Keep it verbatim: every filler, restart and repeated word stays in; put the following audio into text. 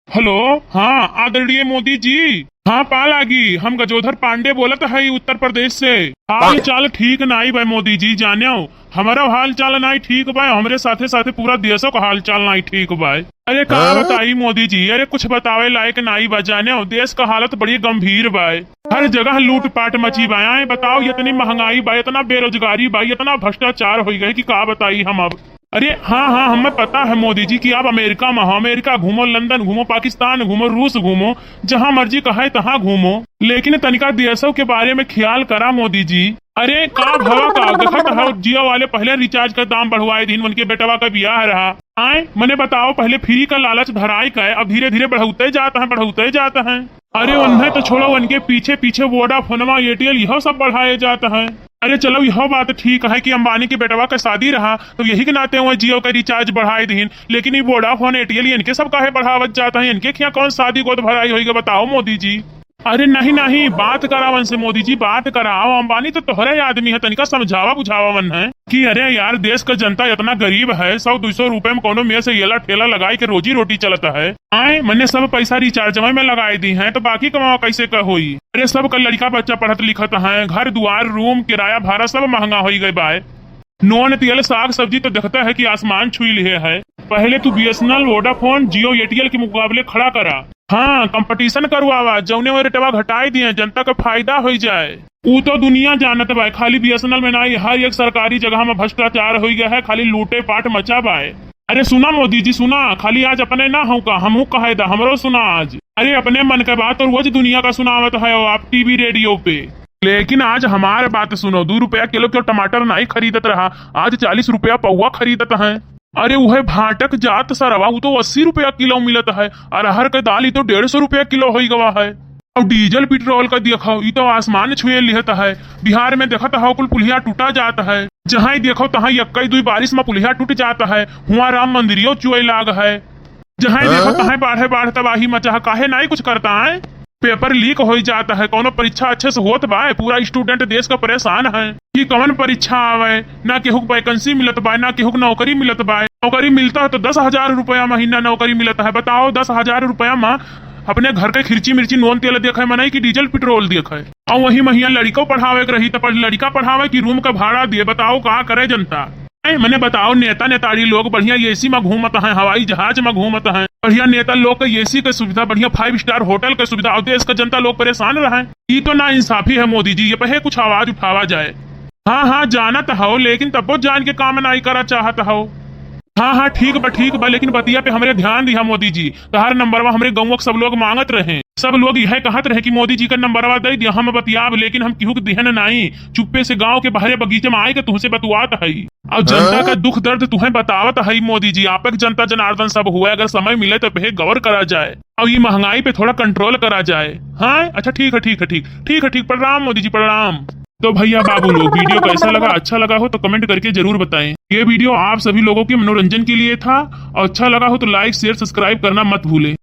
हेलो, हाँ आदरणीय मोदी जी। हाँ पालागी, हम गजोधर पांडे बोलत हई उत्तर प्रदेश से। हाल चाल ठीक नाई बा मोदी जी, जान्यो हमरो हाल चाल नाई ठीक बा, हमरे साथे साथे पूरा देशो का हाल चाल नाई ठीक बा। अरे का बताई मोदी जी, अरे कुछ बतावे लायक नाई बा, जान्यो देश का हालत बड़ी गंभीर बा। हर जगह लूटपाट मची बा। आए बताओ, इतनी महंगाई बा, इतना बेरोजगारी बा, इतना भ्रष्टाचार होइ गए कि का बताई हम अब। अरे हाँ हाँ, हमें पता है मोदी जी कि आप अमेरिका में हो, अमेरिका घूमो, लंदन घूमो, पाकिस्तान घूमो, रूस घूमो, जहाँ मर्जी कहे तहाँ घूमो, लेकिन तनिका देशों के बारे में ख्याल करा मोदी जी। अरे का भवा का देखत हो, जियो वाले पहले रिचार्ज का दाम बढ़वाए दिन, उनके बेटवा का बियाह रहा। आए मने बताओ, पहले फ्री का लालच धराए का, अब धीरे धीरे बढ़ौते जात है, बढ़ौते जात है। अरे उन्हें तो छोड़ो, उनके पीछे पीछे वोडाफोनवा, एयरटेल, यह सब बढ़ाए जात है। अरे चलो, यह बात ठीक है कि अंबानी के बेटवा का शादी रहा तो यही के नाते वो जियो का रिचार्ज बढ़ाए दीन, लेकिन ये वोडाफोन, एयरटेल, इनके सब काहे बढ़ावत जात है? इनके क्या कौन शादी गोद भराई होई गा, बताओ मोदी जी। अरे नहीं नहीं, बात करावन से मोदी जी, बात कराओ। अंबानी तो तोहरे आदमी है, तनिका समझावा बुझावा मन है कि अरे यार, देश का जनता इतना गरीब है, सौ दो सौ रुपए में कोनो में से येला ठेला लगाए के रोजी रोटी चलता है। आए मने सब पैसा रिचार्ज में लगाए दी हैं, तो बाकी कमावा कैसे का होई? अरे सब का लड़का बच्चा पढ़त लिखत हैं, घर दुआर, रूम, किराया, भाड़ा सब महंगा होई गए बाय। नून तेल साग सब्जी तो देखता है कि आसमान छुई लिहे है। पहले तू बीएसएनएल, वोडाफोन, जियो, एयरटेल के मुकाबले खड़ा करा। हाँ, कंपटीशन करवावा, जौने वो रेटवा घटाई दिए, जनता का फायदा होई जाए। ऊ तो दुनिया जानत बा, खाली बीएसएनएल में नाई, हर एक सरकारी जगह में भ्रष्टाचार होई गया है, खाली लूटे पाट मचा बाय। अरे सुना मोदी जी सुना, खाली आज अपने ना हूँ का, हमहू कहे दा, हमरो सुना आज। अरे अपने मन के बात तो रोज दुनिया का सुनावत है आप टीवी रेडियो पे, लेकिन आज हमार बात सुनो, दो रुपया किलो के टमाटर नाई खरीदत रहा, आज चालीस रुपया पौवा खरीदत है। अरे उहे भाटक जात सरवा, उ तो अस्सी रुपया किलो मिलत है, अरहर के दाल ई तो डेढ़ सौ रुपया किलो होई गवा है। और डीजल पेट्रोल का देखो, ई तो आसमान छुए लिहत है। बिहार में देखत हो कुल पुलिया टूटा जात है, जहाँ देखो तहाँ यक्कई दुई बारिश में पुलिया टूट जात है, हुआ राम मंदिरियो चुए लाग है। जहाँ देखो तहाँ बाढ़े बाढ़ तबाही मचा है, काहे नाई कुछ करता है? पेपर लीक होई जात है, कौनो परीक्षा अच्छे से होत बा, पूरा स्टूडेंट देश का परेशान है कि कौन परीक्षा आवे, ना केहू के वैकेंसी मिलत बा, ना केहू के नौकरी मिलत बा। नौकरी मिलता है तो दस हजार रुपया महीना नौकरी मिलत है, बताओ दस हजार रुपया में अपने घर के खिरची मिर्ची नून तेल देखे मनई कि डीजल पेट्रोल देखे। और वही महिया लड़िको पढ़ावे के रही तो पढ़-, लड़िका पढ़ावे कि रूम का भाड़ा दिए, बताओ का करे जनता। ए, मने बताओ, नेता नेताड़ी लोग बढ़िया एसी में घूमत हैं, हवाई जहाज में घूमत हैं, बढ़िया नेता लोग के एसी के सुविधा, बढ़िया फाइव स्टार होटल के सुविधा, और देश का जनता लोग परेशान रहे। ई तो ना इंसाफी है मोदी जी, ये पहे कुछ आवाज उठावा जाए। हाँ हाँ जानत हो, लेकिन तब्बो जान के काम नाई करा चाहत हो। हाँ हाँ ठीक बा, ठीक बा, लेकिन बतिया पे हमरे ध्यान दिहा मोदी जी, तहार नंबरवा हमरे गौवा के सब लोग मांगत रहे, सब लोग यह कहत रहे कि मोदी जी का नंबरवा दे दिया, हम बतियाब, लेकिन हम केहू के दिहन नाई, चुप्पे से गांव के बाहरे बगीचे में आए के तुहसे बतुआत हई। और जनता का दुख दर्द तुहें बतावत हई मोदी जी, आपक जनता जनार्दन सब हुए, अगर समय मिले तो पे गौर करा जाए और ये महंगाई पे थोड़ा कंट्रोल करा जाए। हाँ, अच्छा ठीक है, ठीक है, ठीक, ठीक है, ठीक। प्रणाम मोदी जी, प्रणाम। तो भैया बाबू लोग, वीडियो कैसा लगा? अच्छा लगा हो तो कमेंट करके जरूर बताएं। ये वीडियो आप सभी लोगों के मनोरंजन के लिए था, और अच्छा लगा हो तो लाइक, शेयर, सब्सक्राइब करना मत भूलें।